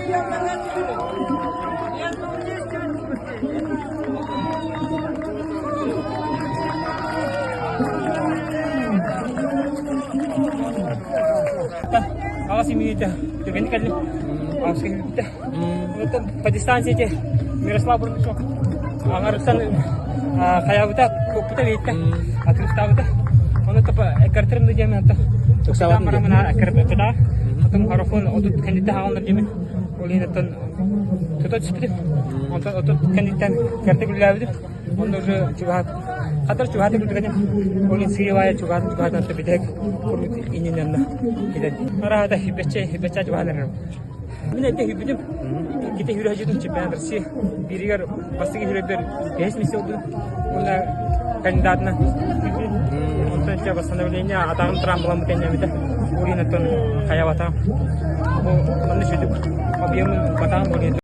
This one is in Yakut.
Аҕыс имиитэ түгэни кэллим. Аҕыс киһи Оттон по дистанции эти Мирослав Бурнашов аҥарыттан хайаабыта, куоппута бииртэ, атыыстаабыта. Ону топа эккэртэрим да диэмин ата. Ыксаабатын барамына эккэрпэтэ. Потом марафон отут кэнниттэн хааллар диэмин. Ол иһин оттон тута түспүтүм. Онтон отут кэнниттэн кэртэ күллээбитим. Онно уже чугаһаат хатар чугаһаата күллүгэтим. Ол иһин сыыйа-баайа чугаһаатын чугаһаатын отто бүтэһик курут иннинэн кэлэн. Араата хибэччэ хибэччэ чугаһаан эрэрим. Мин эрдэ үһүйбүтүм. Иккитэ үһүрэ сылдьыбытым чемпионат России. Бииригэр бастакы үһүрэрбэр бэһис миэстэ ылбытым. Уонна кандидатынан Онтон чэ восстановление атаҕым травмаламмыт кэннэммитэ. Уурин оттон хайабатаҕым. Бу манна сүдүк объемын батаҕым уурин.